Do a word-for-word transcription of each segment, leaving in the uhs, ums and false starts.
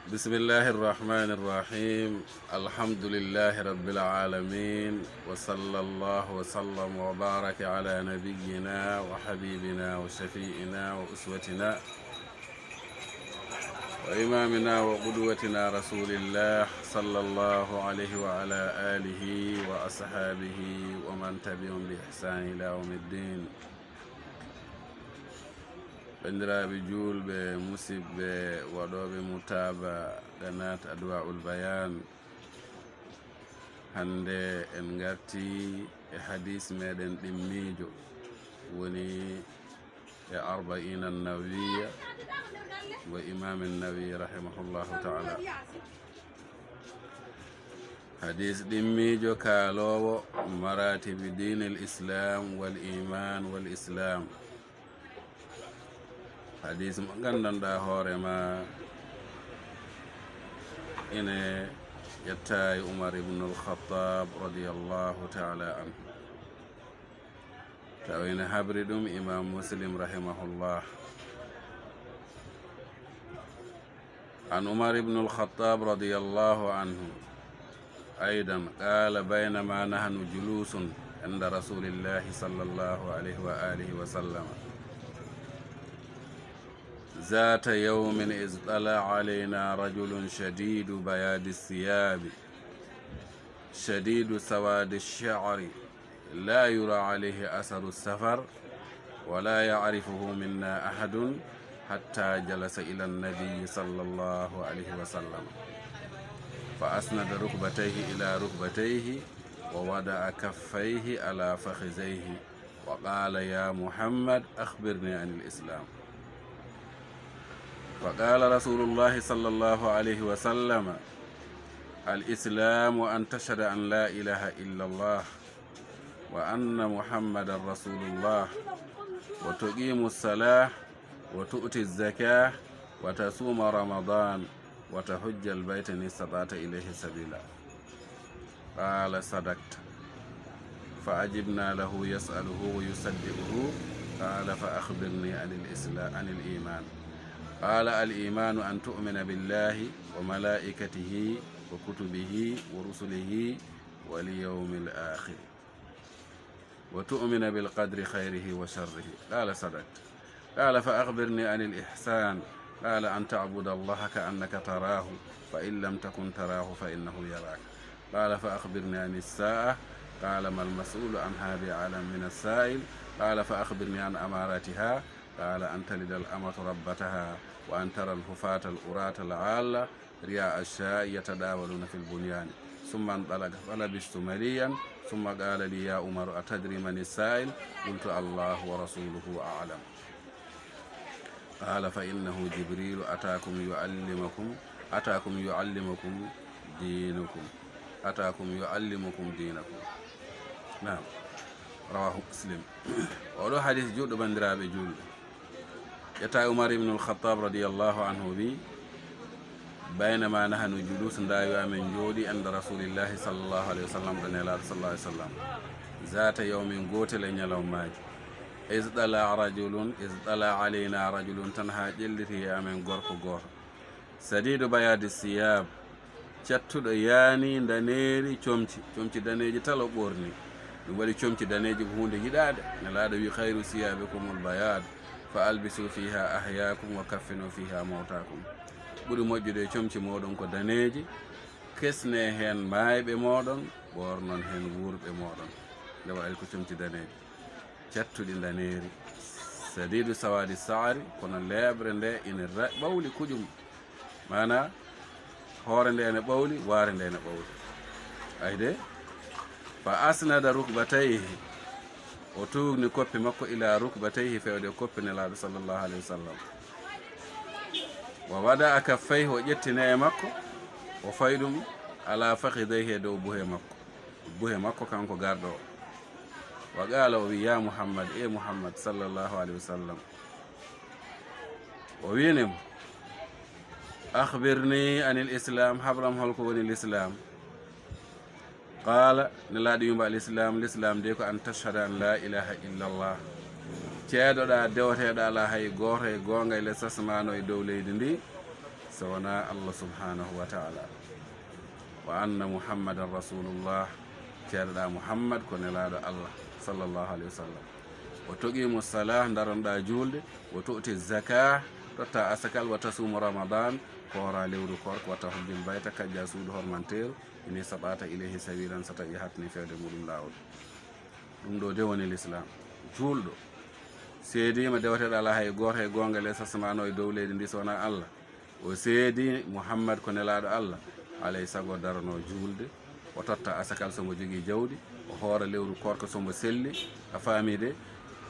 بسم الله الرحمن الرحيم. الحمد لله رب العالمين، وصلى الله وسلم وبارك على نبينا وحبيبنا وشفيعنا وأسوتنا وإمامنا وقدوتنا رسول الله، صلى الله عليه وعلى آله وأصحابه ومن تبعهم بإحسان إلى يوم الدين. Banndiraaɓe juulɓe, musidɓe waɗooɓe mutaaba qanaat Adwa'ul Bayan, hannde en ngarti e hadiis meɗen ɗimmiijo, woni e Arba'iina Nawawiyya, mo Imaam Nawawi rahimahullahu ta'ala. Hadiis ɗimmiijo kaaloowo maraatibi diinil Islaam wal iimaan wal Islaam. Hadiis mo nganndanɗaa hoore ma ine ƴettaa e Umar ibnul Khattaab radiyallahu ta'ala anhu. Tawa ene habri ɗum Imaam Muslim rahimahullah. عن عمر بن الخطاب رضي الله عنه أيضا قال: بينما نحن جلوس عند رسول الله صلى الله عليه وآله وسلم ذات يوم إذ طلع علينا رجل شديد بياض الثياب شديد سواد الشعر لا يرى عليه أثر السفر ولا يعرفه منا أحد حتى جلس إلى النبي صلى الله عليه وسلم فأسند ركبتيه إلى ركبتيه ووضع كفيه على فخذيه وقال: يا محمد، أخبرني عن الإسلام. فقال رسول الله صلى الله عليه وسلم: الإسلام أن تشهد أن لا إله إلا الله وأن محمدا رسول الله وتقيم الصلاة وتؤتي الزكاة وتصوم رمضان وتحج البيت إن استطعت إليه سبيلا. قال: صدقت. فعجبنا له يسأله ويصدقه. قال: فأخبرني عن الإسلام، عن الإيمان. قال: الإيمان أن تؤمن بالله وملائكته وكتبه ورسله واليوم الآخر وتؤمن بالقدر خيره وشره. قال: صدقت. قال: فأخبرني عن الإحسان. قال: أن تعبد الله كأنك تراه، فإن لم تكن تراه فإنه يراك. قال: فأخبرني عن الساعة. قال: ما المسؤول عنها بأعلم من السائل. قال: فأخبرني عن أماراتها. قال: أن تلد الأمة ربتها، وأن ترى الحفاة العراة العالة رعاء الشاء يتطاولون في البنيان. ثم انطلق فلبثت مليا، ثم قال لي: يا عمر، أتدري من السائل؟ قلت: الله ورسوله أعلم. قال: فإنه جبريل أتاكم يعلمكم، أتاكم يعلمكم دينكم، أتاكم يعلمكم دينكم. نعم. رواه مسلم. Oɗo hadiis juutɗo, banndiraaɓe juulɓe. Ƴetta Umar ibn al-Khattab radiyallahu anhu wi: بينما نحن جلوس, nda yo amen jooɗi, عند رسول الله صلى الله عليه وسلم, ɗo Nelaaɗo sallallahu alaihi wasallam, ذات يوم, gootel e ñalawmaaji, إذ طلع رجل، إذ طلع علينا رجل, tan haa ƴelliti e amen gorko gooto, شديد بياض الثياب, cattuɗo yaani ndaneeri comci, comci daneeji tal o ɓoorni. Ɗum waɗi comci daneeji ko huunde yiɗaade. Nelaaɗo wi: خير ثيابكم البياض فألبسوا فيها أحياءكم وكفنوا فيها موتاكم. Ɓuri moƴƴude e comci mooɗon ko daneeji, kesne heen maayɓe mooɗon, ɓoornon heen wuurɓe mooɗon. Nde waɗi ko comci daneeji, cattuɗi ndaneeri. شديد سواد الشعر, kono leeɓre nde ina ra-, ɓawli kuƴum. Maana, hoore nde ene ɓawli, waare nde ene ɓawli. Ayde, فأسند ركبتيه, o tuugni koppi makko, إلى ركبتيه, fewde koppi Nelaaɗo sallallahu alaihi wasallam. ووضع كفيه, o ƴetti neeɓe makko, o fawi ɗum, على فخذيه, e dow buhe makko. Buhe makko kanko garɗo o. وقال, o wi: يا محمد, e Muhammad sallallahu alaihi wasallam. O wini mo: أخبرني عن الإسلام, habram hol ko woni Lislaam. قال, Nelaaɗo wi mo: الإسلام, Lislaam de ko أن تشهد أن لا إله إلا الله, ceedoɗaa deweteeɗo alaa hay gooto e goonga e les asmaano e dow leydi ndi, So wonaa Allah subhanahu wa ta'ala. Wa anna Muhammadan rasulullah, ceeɗaɗa Muhammad ko nelaaɗo Allah sallallahu alayhi wa sallam. O toqimo salah, daronɗa juulde, o to'ti zaka, totta asakal, wa tasumu ramadan, koora lewru koor, ko watta hujjul bayta, kajja suudu hormanteeru, ini saɓata ilayhi sabilan, so tawi hattini fewde muɗum laawol. Ɗum ɗo de woni l'islam. Juulɗo seedima dewateɗo ala hay gooto e goonga les asmano e dow leydi ndi so wonaa Allah. O seedi Muhammad ko nelaaɗo Allah, alay sago darano juulde, o totta asakal so mbo jogii jawdi, o hoora lewru koorka so mbo selli, a faami de,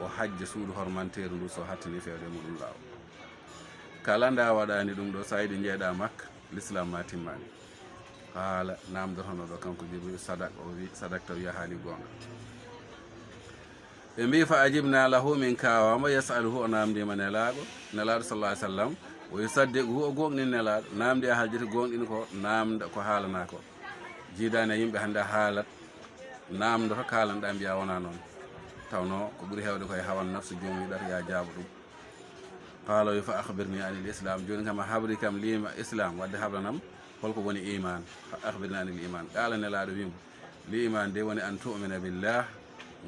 o hajja suudu hormanteeru ndu so hattini fewde muɗum laawol. Kala nda waɗani ɗum ɗo, so a yiɗi njeeɗa Makka, l'islam ma timmani. Qaala, namdotono ɗo kanko Jibril, sadaq, o wi, sadaqta, wi a haali goonga. Ɓe mbi, fa ajibna lahu, min kawama, yasaluhu, o namdima nelaɗo, nelaɗo sallallahu alaihi wasallam, o yusaddiquhu, o gonɗini nelaɗo, namdi a haljiti, gonɗini ko namda, ko haalana ko. Jiidani e yimɓe hannde a haalat, namdoto, kaalanɗa mbiya wona noon. Tawno ko ɓuri heewde koye hawan nafsu, joom yiɗata ya jaabo ɗum. Qaala, o wi, fa akhbirni anil islam, jooni kam a habri kam liima islam, wadde hablanam holko woni iman. Fa akhbirni anil iman. Qaala, nelaɗo wimo, liiman de woni an tu'mina billah,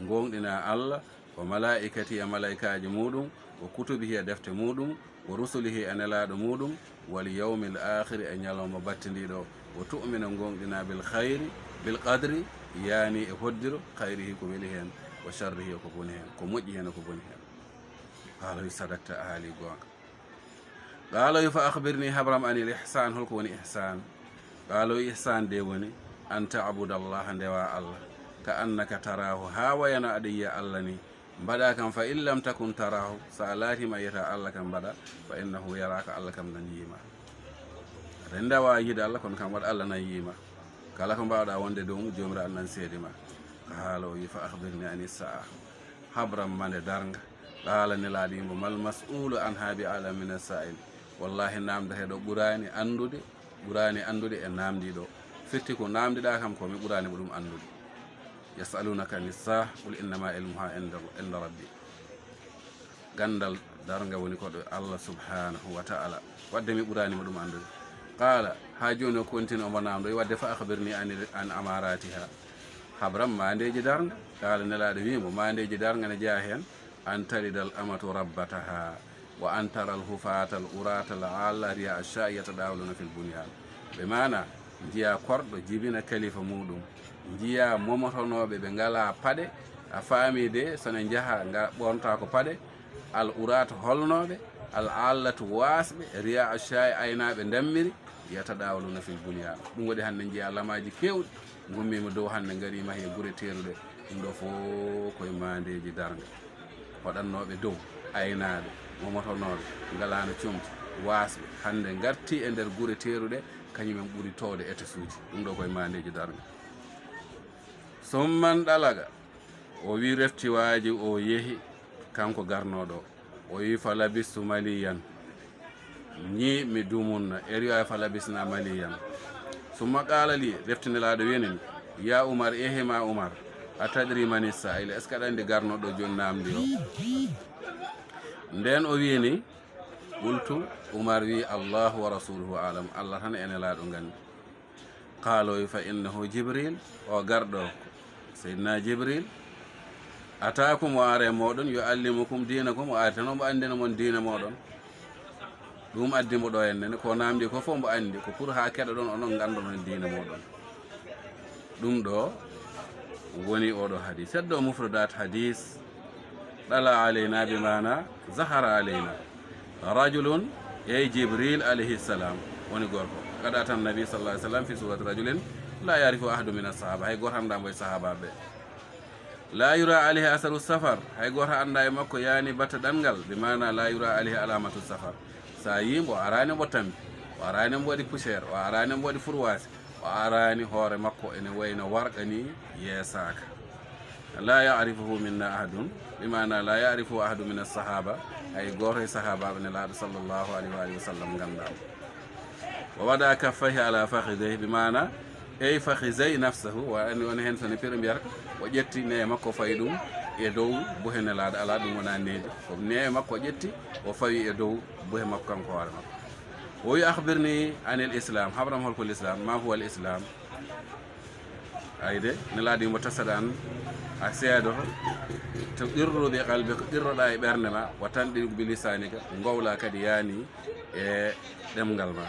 gonɗina Allah, wa malaikatihi, e malaikaaji muɗum, wa kutubihi, e defte muɗum, wa rusulihi, e nelaɗo muɗum, wal yawmil akhiri, e ñalawma battindiɗo, wa tu'mina, gonɗina, bil khayri, bil qadri, yani e hoddiro, khayrihi, ko weli hen, wa sharrihi, ko boni hen, ko moƴƴi hen, ko boni hen. Qaala, wi, sadaqta, a haali goonga. Qaala, wi, fa akhbirni, habram anil ihsan, holko woni ihsan? Qaala, wi, ihsan de woni an ta'buda Allaha, ndewa Allah, ka annaka tarahu, ha wayano aɗa yiya Allah ni. Mbaɗa kam, fa in lam takun tarahu, sa laatima yiyata Allah kam mbaɗa, fa innahu yaraka, Allah kam nan yiima. Aɗa ndewa yiide Allah, kono kam waɗa Allah nan yiima. Kala ko mbawɗa wonde dow mum, Joomiraaɗo nan seedi ma. Qaala, o wi, fa akhbirni anis sa'a, habram ma nde darnga. Qaala, nelaɗo wimo, mal mas'ulu anha bi a'lama min as-sa'il. Wallahi, namdeteɗo ɓurani anndude, ɓurani anndude e namdiɗo. Firti ko namdiɗa kam ko mi ɓurani mo ɗum anndude. Yas'alunaka anis sa'a, qul innama ilmuha inda, inda rabbi. Gandal darnga woni ko ɗo Allah subhanahu wa ta'ala. Wadde mi ɓurani mo ɗum anndude. Qaala, ha jooni o kontini omo namdo, wadde fa akhbirni an, an amaratiha. Habram mandeji darnga. Qaala, nelaɗo wimo, mandeji darnga ne jeya hen, an talidal amatu rabbataha, wa an taral hufatal uratal alla riya ash-sha'i yatadawaluna fil bunyan. Ɓe mana, njiya korɗo jibina kalifa muɗum, njiya momotonoɓe ɓe ngala paɗe, a faami de, sone njaha nga ɓornta ko paɗe, al urata holnoɓe, al allatu wasɓe, riya ash-sha'i aynaɓe ndammiri, yatadawaluna fil bunyan. Ɗum waɗi hannde njiya lamaji kewɗi ngummima dow hannde, ngarima he gure teeruɗe. Ɗum ɗo fof koye mandeji darnga. Waɗannooɓe dow, aynaaɓe, momotonooɓe, ngalaano comci, waasɓe, hannde ngartii e nder gure teeruɗe, kañumen ɓuri toowde étages uji. Ɗum ɗo koye mandeji darnga. Summan ɗalaga, o wi refti waaji, o yehi, kanko garnooɗo. O wi fa labistu maliyan. Ñi mi dumunna, e riwaya fa labisna maliyan. Summa qaala li, refti nelaaɗo wini mi, ya Umar, ehe ma Umar, a tadri mani sa'il, est-ce que aɗa anndi garnoɗo jooni namdi o? Nden o wini, qultu, Umar wi, Allahu wa rasuluhu alam, Allah tan e nelaaɗo nganndi. Qaala, o wi, fa innahu Jibril, o garɗo, Seydina Jibril, ataakum, o ara e mooɗon, yuallimukum diinakum, o ari tan omo anndina mon diina mooɗon. Ɗum addi mo ɗo en nene, ko namdi ko fof mbo anndi, ko pour haa keɗoɗon, onon nganndoɗon diina mooɗon. Ɗum ɗo woni oɗo hadis. Heddo mufradat hadis, ɗala alayna bi maana zahara alayna. Rajulun, ey Jibril alayhi salam, woni gorko. Qad ata nabi sallallahu alayhi wasallam fi surati rajulin la ya'rifu ahadu min as-sahaba. Hay goto annda mo e sahabaɓe. La yura alayhi asaru safar. Hay goto annda e makko yani batta ɗanngal, bi maana la yura alayhi alamatu safar. Sa yi mbo, arani mbo tambi, o arani mbo waɗi poussière, o arani mbo waɗi furwasi, o arani hoore makko ene wayno warqa ni yeesaaka. La ya'rifuhu minna ahadun, bi maana la ya'rifuhu ahadun min as-sahaba, hay goto e sahabaɓe nelaaɗo sallallahu alayhi wa alihi wa sallam ngannda mo. Wa wada kaffayhi ala fakhidayhi, bi maana, ey fakhizay nafsahu, wa anni on hen so ne piro mbiyata, o ƴetti neye makko fawi ɗum e dow buhe nelaaɗo, ala ɗum wona needi. Ko neye makko o ƴetti, o fawi e dow buhe makko kanko hoore makko. O wi, "Akhbirni anil Islam, habram hol ko l'Islam, ma huwa al Islam?" Ayde, Nelaaɗo imo tasada an, a seedoto, to qirru bi qalbi, ko qirroɗa e ɓernde ma, wa tanɗiqu bi lisanika, ngowla kadi yani e ɗemngal ma.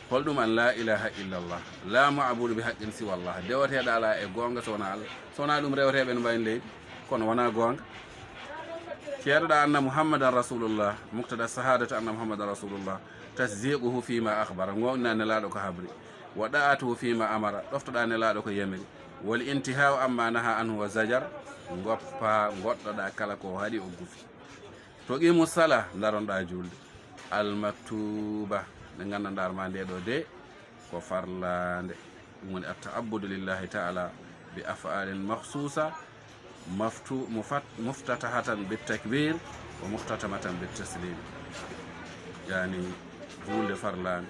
Hol ɗum an la ilaha illallah, la ma'budu bi haqqin siwa Allah, dewateɗo ala e goonga so wona Allah, so wona ɗum reweteɓe no mbayi leydi, kono wona goonga. Seedoɗa anna Muhammadan Rasulullah, muqtada sahadati anna Muhammadan Rasulullah, tasdiquhu fima akhbara, ngowna Nelaaɗo ko habri, wa da'atuhu fima amara, ɗoftoɗa Nelaaɗo ko yamiri, wal intihau amma naha anhu wa zajar, goppa, goɗɗoɗa kala ko haɗi o gufi. To qimu sala, daronɗa julde, al maktuba, nde gandanɗa ma nde ɗo de, ko farlande. Ɗum woni at-ta'abbudu lillahi ta'ala bi af'alin makhsusa, maftu-, mufat-, muftatahatan bit takbir wa mukhtatamatan bit taslim. Yani, julde farlande.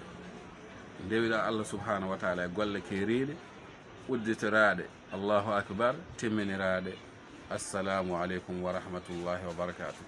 Ndewiɗa Allah subhanahu wa ta'ala e golle keeriɗe, udditiraɗe, Allahu akbar, timminiraɗe, assalamu aleykum wa rahmatullahi wa barakatuh.